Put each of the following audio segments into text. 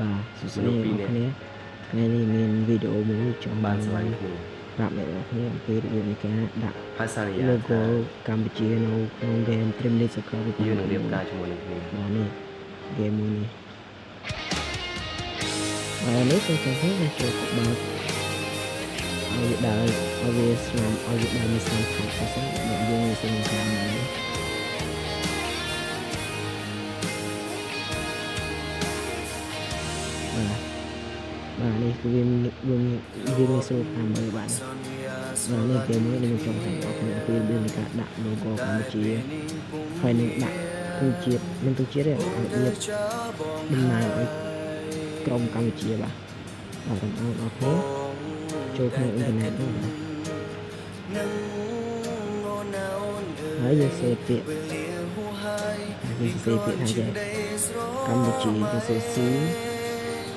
បាទសួស្ មនុ តី ស្សពីរនាក់ អ្នកគ្នាថ្ងៃនេះមានវីដេអូមួយចង់ បានស្រឡាញ់គ្នា ប្រាប់អ្នកនរគ្នាអំពីរបៀបនៃការដាក់ ហើយសន្យា logo ថា កម្ពុជានៅក្នុង game Dream League Soccer យើងនឹងរៀបការ 2026 ជាមួយនឹងគ្នា បាទនេះ game មួយនេះបាទនេះគឺចាំខ្ញុំចូលទៅបើកឲ្យវាដើរឲ្យវាស្នាមឲ្យវាដើរមានស្នាមខាត់ទៅសិនបើយើងមានស្នាមខាត់នេះបាទបាទនេះគឺវាមានវាមានវាមានស្រួលតាមមើលបាទបាទនេះ game មួយនេះខ្ញុំចង់ប្រាប់អ្នកគ្នាអំពីរបៀបនៃការដាក់ logo កម្ពុជាហើយនឹងដាក់ទង់ជាតិមិនទង់ជាតិទេរបៀបតំណាងឲ្យក្រុមកម្ពុជាបាទបាទបងប្អូនអរគ្នាចូលក្នុងអ៊ីនធឺណិតនោះបាទហើយយើងសេពាក្យយើងសេពាក្យថាចេះកម្ពុជាយើងសេ C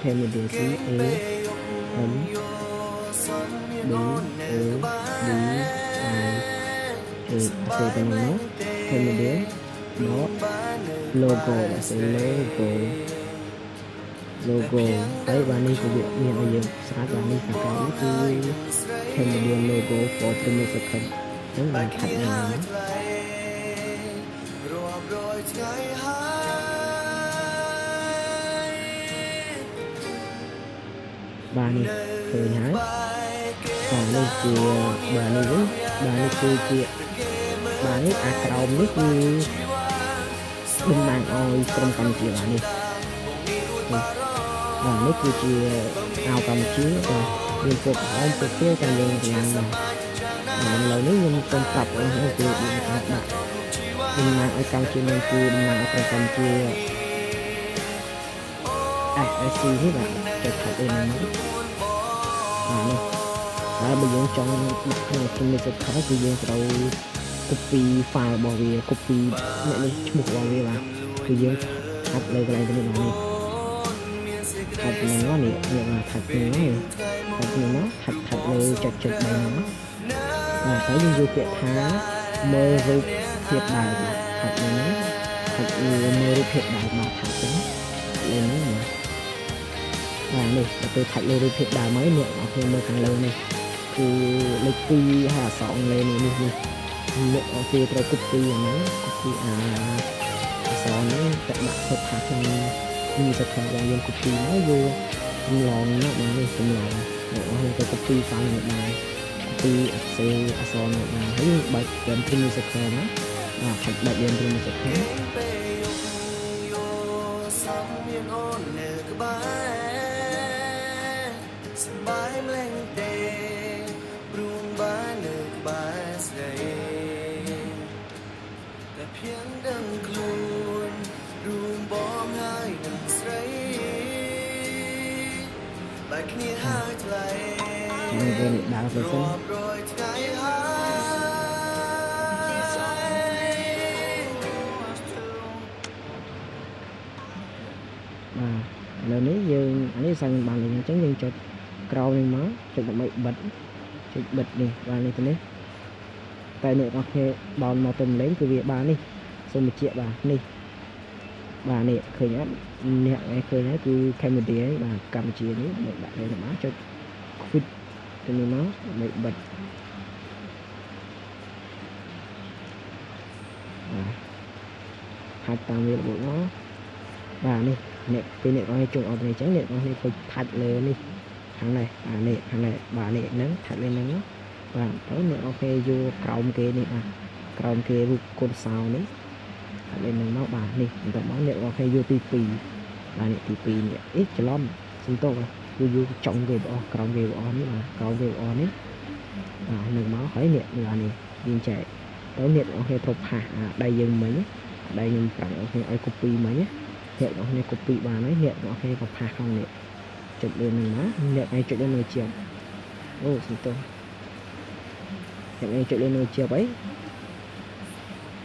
Cambodia C A M B O D I A សេទៅនោះ Cambodia dot logo បាទសេ logo logo ហើយបាទនេះគឺវាមានឲ្យយើងស្រាប់បាទនេះខាងក្រោមនេះគឺ Cambodia logo for Premier Second អញ្ចឹងបានខាត់នេះណា រាប់រយថ្ងៃហើយ បាទនេះឃើញហើយបាទនេះជាបាទនេះវិញបាទនេះគឺជាបាទនេះអាក្រោមនេះគឺតំណាងឲ្យក្រុមកម្ពុជាបាទនេះបាទនេះគឺជាអាវកម្ពុជាបាទមានពណ៌ក្រហមពណ៌ខៀវតាមយើងកម្លាំងបាទបាទឥឡូវនេះខ្ញុំសូមប្រាប់បងប្អូនគឺរបៀបនៃការដាក់តំណាងឲ្យកម្ពុជានឹងគឺតំណាងឲ្យក្រុមកម្ពុជា SSC នេះបាទចុចខាត់អីហ្នឹងមកបាទនេះហើយបើយើងចង់ដាក់ក្នុង Dream Soccer គឺយើងត្រូវ copy file របស់វា copy អ្នកនេះឈ្មោះរបស់វាបាទគឺយើងខាត់លើកន្លែងនេះបាទនេះខាត់ហ្នឹងមកនេះនេះបាទខាត់ហ្នឹងមកខាត់ហ្នឹងមកខាត់ខាត់លើចុចចុច3ហ្នឹងបាទហើយយើងយកពាក្យថាមើលរូបភាពដើមបាទខាត់ហ្នឹងណាខាត់មើលរូបភាពដើមបាទខាត់ហ្នឹងលើហ្នឹងបាទបាទនេះដល់ពេលខាត់លើរូបភាពដើមហើយអ្នកនរគ្នាមើលខាងលើនេះគឺលេខ2ហើយអក្សរអង់គ្លេសនេះនេះនេះអ្នកនរគ្នាត្រូវ copy អាហ្នឹង copy អាអក្សរហ្នឹងទៅដាក់ទៅផាក្នុងនេះទៅខាងយើង copy មកយកចម្លងមកបាទនេះចម្លងអ្នកនរគ្នាទៅ copy file នេះដែរ copy អក្សរអក្សរនេះដែរហើយយើងបើក game Dream Soccer ណាបាទខាច់បើក game Dream Soccer ពេលយប់យោសំមានអូននៅក្បែរសប្បាយម្លែងទេព្រោះបាននៅក្បែរស្រីតែភៀងដឹងខ្លួនរួមបងហើយនឹងស្រីបែកគ្នាហើយថ្លៃ ចាំគេនេះដើរទៅសិន រាប់រយថ្ងៃហើយ បាទឥឡូវនេះយើងអានេះសាញ់បានលេងអញ្ចឹងយើងចុចក្រោមនេះមកចុចដើម្បីបិទចុចបិទនេះបាទនេះទៅនេះតែអ្នកនរគ្នាដោនមកទៅលេងគឺវាបាននេះសូមបញ្ជាក់បាទនេះបាទនេះឃើញអត់អ្នកឯងឃើញហើយគឺ Cambodia បាទកម្ពុជានេះដើម្បីដាក់លេងមកចុច quit ទៅនេះមកដើម្បីបិទបាទហាច់តាមវារបួសមកបាទនេះអ្នកពេលអ្នកអស់ជុំអត់នេះអញ្ចឹងអ្នកអស់នេះទៅថាច់លើនេះខាងនេះបាទនេះខាងនេះបាទនេះហ្នឹងថាច់លើហ្នឹងបាទទៅអ្នកអូខេយកក្រោមគេនេះបាទក្រោមគេរូបកូនសោនេះថាច់លើហ្នឹងមកបាទនេះបន្ទាប់មកអ្នកអូខេយកទី2បាទនេះទី2នេះអីច្រឡំសំទោសគឺយកចុងគេបងក្រោមគេបងនេះបាទក្រោមគេបងនេះបាទនឹងមកហើយនេះនេះនេះយើងចែកទៅអ្នកអូខេត្រូវផាសអាដៃយើងមិញដៃខ្ញុំប្រាប់អូខេឲ្យ copy មិញណាអ្នកនរគ្នា copy បានហើយអ្នកនរគ្នាក៏ផាសក្នុងនេះចុចលើនឹងមកអ្នកឯងចុចលើនឹងជាប់អូសំទោសអ្នកឯងចុចលើនឹងជាប់អី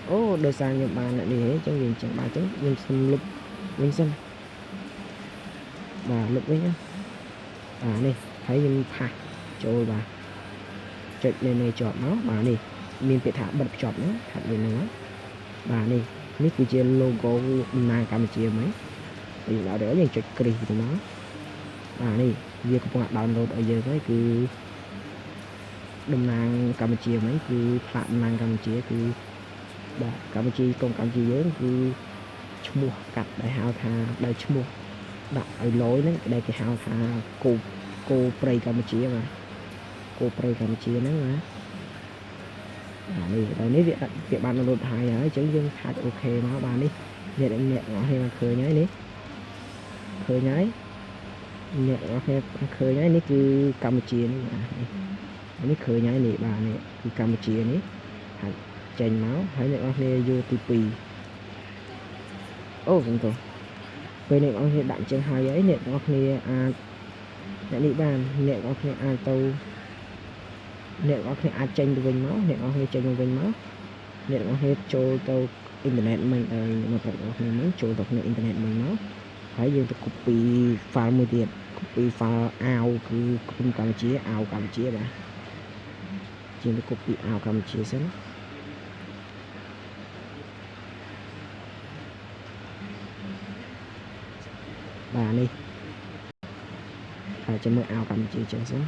អូដោយសារខ្ញុំបានអ្នកនេះហីអញ្ចឹងវាអញ្ចឹងបាទអញ្ចឹងខ្ញុំសុំលុបវិញសិនបាទលុបវិញណាបាទនេះហើយខ្ញុំផាសចូលបាទចុចលើនេះជាប់មកបាទនេះមានពាក្យថាបិទភ្ជាប់ហ្នឹងខាត់លើហ្នឹងមកបាទនេះនេះគឺជា logo តំណាងកម្ពុជាហ្មង ពេលដល់ដល់យើងចុចគ្រីសទៅមកបាទនេះវាកំពុងតែ download ឲ្យយើងហើយគឺតំណាងកម្ពុជាមិញគឺផ្លាកតំណាងកម្ពុជាគឺបាទកម្ពុជាកងកម្ពុជាយើងគឺឈ្មោះកាត់ដែលហៅថាដែលឈ្មោះដាក់ឲ្យលយហ្នឹងដែលគេហៅថាគោគោព្រៃកម្ពុជាបាទគោព្រៃកម្ពុជាហ្នឹងបាទបាទនេះដល់នេះវាវាបាន download ហើយហើយអញ្ចឹងយើងខាច់ OK មកបាទនេះអ្នកអ្នកទាំងអស់គ្នាបានឃើញហើយនេះឃើញហើយអ្នកទាំងអស់គ្នាបានឃើញហើយនេះគឺកម្ពុជានេះបាទនេះនេះឃើញហើយនេះបាទនេះគឺកម្ពុជានេះហាច់ចេញមកហើយអ្នកទាំងអស់គ្នាយកទី2អូសំទោសពេលអ្នកទាំងអស់គ្នាដាក់អញ្ចឹងហើយហើយអ្នកទាំងអស់គ្នាអាចអ្នកនេះបានអ្នកទាំងអស់គ្នាអាចទៅអ្នកទាំងអស់គ្នាអាចចេញទៅវិញមកអ្នកទាំងអស់គ្នាចេញមកវិញមកអ្នកទាំងអស់គ្នាចូលទៅអ៊ីនធឺណិតមិញឲ្យមកប្រាប់អ្នកទាំងអស់គ្នាមិញចូលទៅក្នុងអ៊ីនធឺណិតមិញមកហើយយើងទៅ copy file មួយទៀត copy file អាវគឺគុំកម្ពុជាអាវកម្ពុជាបាទជាងទៅ copy អាវកម្ពុជាសិនបាទនេះហើយចាំមើលអាវកម្ពុជាចឹងសិន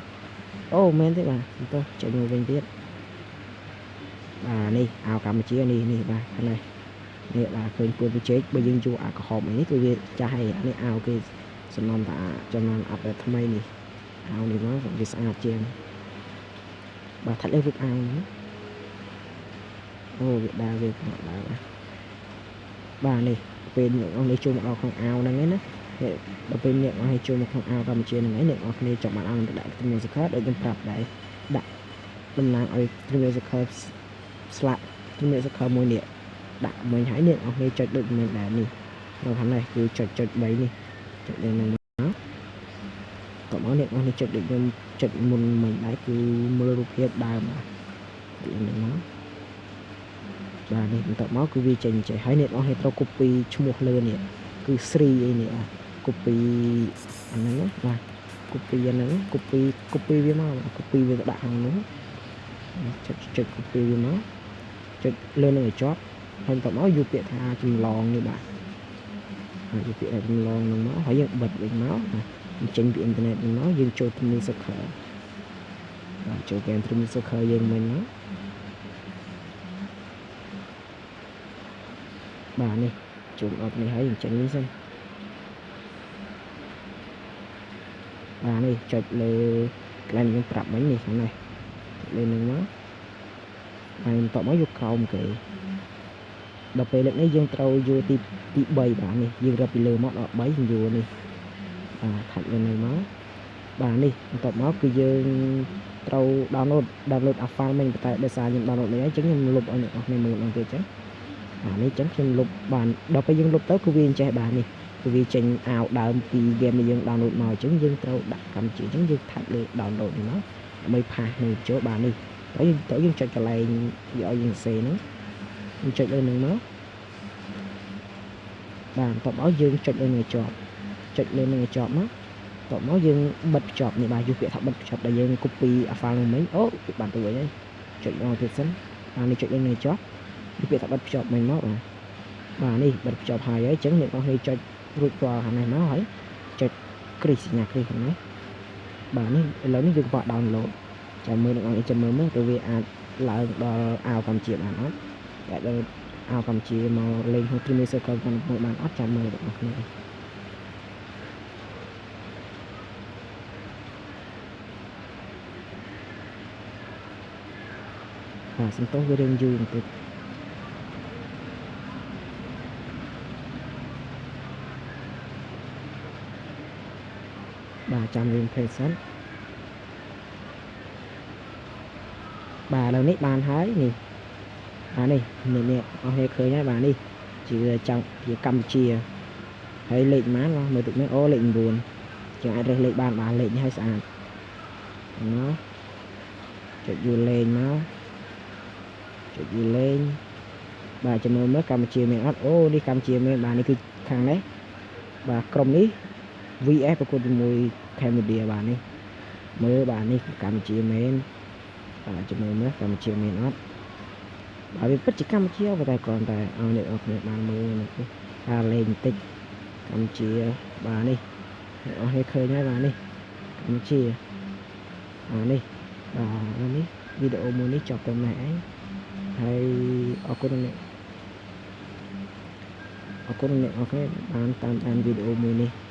អូមែនទេបាទទៅចេញមកវិញទៀតបាទនេះអាវកម្ពុជានេះនេះបាទខាងនេះនេះបាទឃើញពួនវិជែកបើយើងយកអាក្រហមអីនេះគឺវាចាស់ហើយអានេះអាវគេសំណំតាចំណាន update ថ្មីនេះអាវនេះមកវាស្អាតជាងបាទថាច់លើរូបអាវនេះអូវាដើរវាដើរបាទបាទនេះពេលអ្នកនរនេះចូលមកដល់ក្នុងអាវហ្នឹងឯណាដល់ពេលអ្នកនរចូលមកក្នុងអាវកម្ពុជាហ្នឹងឯងអ្នកនរគ្នាចង់បានអាវទៅដាក់ Premier Soccer ដូចខ្ញុំប្រាប់ដែរដាក់តំណាងឲ្យ Premier Soccer ស្លាក Premier Soccer មួយនេះដាក់មិញហើយអ្នកនរគ្នាចុចដូចមិញដែរនេះនៅខាងនេះគឺចុចចុច3នេះចុចលើហ្នឹងមកតោះមកអ្នកនរគ្នាចុចដូចខ្ញុំចុចមុនមិញដែរគឺមើលរូបភាពដើមបាទលើហ្នឹងមកបាទនេះបន្ទាប់មកគឺវាចេញចេះហើយអ្នកនរគ្នាត្រូវ copy ឈ្មោះលើនេះគឺ Sri អីនេះបាទ copy អាហ្នឹងណាបាទ copy អាហ្នឹង copy copy វាមកបាទ copy វាទៅដាក់ខាងនោះចុចចុច copy វាមកចុចលើនឹងឲ្យជាប់ហើយបន្ទាប់មកយកពាក្យថាចម្លងនេះបាទហើយយកពាក្យថាចម្លងហ្នឹងមកហើយយើងបិទវិញមកបាទចេញពីអ៊ីនធឺណិតហ្នឹងមកយើងចូល Premier Soccer បាទចូល game Premier Soccer យើងមិញមកបាទនេះចូលដល់នេះហើយយើងចេញវិញសិនបាទនេះចុចលើកន្លែងយើងប្រាប់មិញនេះខាងនេះចុចលើនឹងមកហើយបន្ទាប់មកយកក្រោមគេដល់ពេលលើកនេះយើងត្រូវយកទីទី3បាទនេះយើងរាប់ពីលើមកដល់3យើងយកនេះបាទថាច់លើនេះមកបាទនេះបន្ទាប់មកគឺយើងត្រូវ download download អា file មិញប៉ុន្តែដោយសារខ្ញុំ download នេះហើយអញ្ចឹងខ្ញុំលុបឲ្យអ្នកនរគ្នាមើលម្ដងទៀតអញ្ចឹងបាទនេះអញ្ចឹងខ្ញុំលុបបានដល់ពេលយើងលុបទៅគឺវាអញ្ចេះបាទនេះគឺវាចេញអាវដើមពី game ដែលយើង download មកអញ្ចឹងយើងត្រូវដាក់កម្ពុជាអញ្ចឹងយើងថាច់លើ download នេះមកដើម្បី paste នៅចូលបាទនេះទៅយើងទៅយើងចុចកន្លែងវាឲ្យយើងសេហ្នឹងយើងចុចលើនឹងមកបាទបន្ទាប់មកយើងចុចលើនឹងឲ្យជាប់ចុចលើនឹងឲ្យជាប់មកបន្ទាប់មកយើងបិទភ្ជាប់នេះបាទយកពាក្យថាបិទភ្ជាប់ដែលយើង copy អា file នោះមិញអូបានទៅវិញហើយចុចម្ដងទៀតសិនបាទនេះចុចលើនឹងឲ្យជាប់យកពាក្យថាបិទភ្ជាប់មិញមកបាទបាទនេះបិទភ្ជាប់ហើយហើយអញ្ចឹងអ្នកនរគ្នាចុចរួចរាល់ខាងនេះមកហើយចុចគ្រីសសញ្ញាគ្រីសខាងនេះបាទនេះឥឡូវនេះយើងក៏ download ចាំមើលអ្នកនរគ្នាចាំមើលមើលទៅវាអាចឡើងដល់អាវកម្ពុជាបានអត់តែដល់អាវកម្ពុជាមកលេងក្នុង Premier Soccer បានអត់ចាំមើលអ្នកនរគ្នាបាទសំទោសវារៀងយូរបន្តិចបាទចាំរៀង play សិនបាទឥឡូវនេះបានហើយនេះបាទនេះនេះនេះអស់គ្នាឃើញហើយបាទនេះជាចង់ជាកម្ពុជាហើយលេខប៉ុន្មានមើលតិចមើលអូលេខ9ជាងអាចរើសលេខបានបាទលេខនេះឲ្យស្អាតមកចុចយូលេងមកចុចយូលេងបាទចាំមើលមើលកម្ពុជាមានអត់អូនេះកម្ពុជាមានបាទនេះគឺខាងនេះបាទក្រុមនេះ VS ប្រកួតជាមួយកម្ពុជាបាទនេះមើលបាទនេះកម្ពុជាមែនបាទចាំមើលមើលកម្ពុជាមានអត់បាទវាពិតជាកម្ពុជាប៉ុន្តែគ្រាន់តែឲ្យអ្នកនរគ្នាបានមើលនេះការលេងបន្តិច កម្ពុជាបាទនេះអ្នកនរគ្នាឃើញហើយបាទនេះកម្ពុជាបាទនេះបាទនេះវីដេអូមួយនេះចប់ត្រឹមនេះឯងហើយអរគុណអ្នកអរគុណអ្នកនរគ្នាបានតាមដានវីដេអូមួយនេះ។